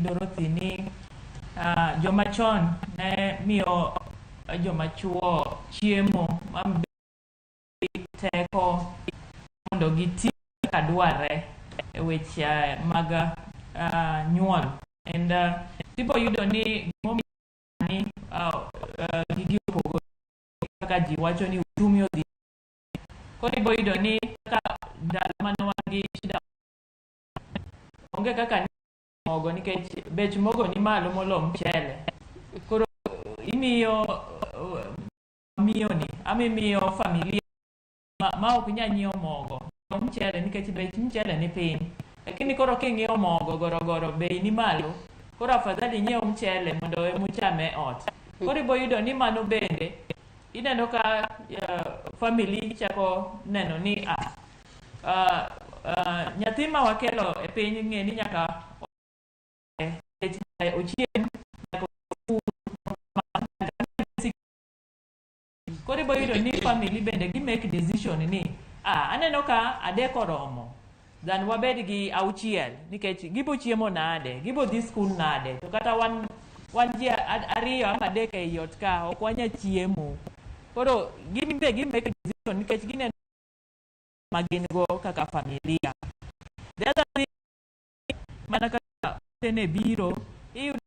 Dorothy ni joma chon ne miyo joma chuo chiemo ma teko mondo giti kaka dwarre e weche mag nyuol. And ibo yudo ni gimomiyo sani gigi opogore, kaka ji wacho ni uchumi odhi. Koro ibo yudo ni kaka ndalo mane wan gi shida, onge kaka ni mogo, nikech bech mogo ni malo molo mchele. Koro imiyo miyo ni ama imiyo familia ma ok nyal nyiewo mogo, nyiew mchele, nikech bech mchele ni piny. Lakini koro king'iewo mogo gorogoro, bei ni malo. Koro afadhali inyiew mchele mondo emuchame e ot. Koro ibo yudo ni mano bende ineno ka family chako neno ni nyathi ma wakelo e piny, ng'e ni nyaka nikech nyaka ochiem, nyaka opur. Koro ibo yudo ni family bende gi make decision ni aneno ka adek oromo than wabed gi auchiel, nikech gibo chiemo nade, gibo dhi skul nade, to kata wan ji ariyo ama adek ei ot ka ok wanya chiemo. Koro gin be gi make decision nikech gineno ma gin go kaka familia. The other thing, mana kaka ne biro iyudo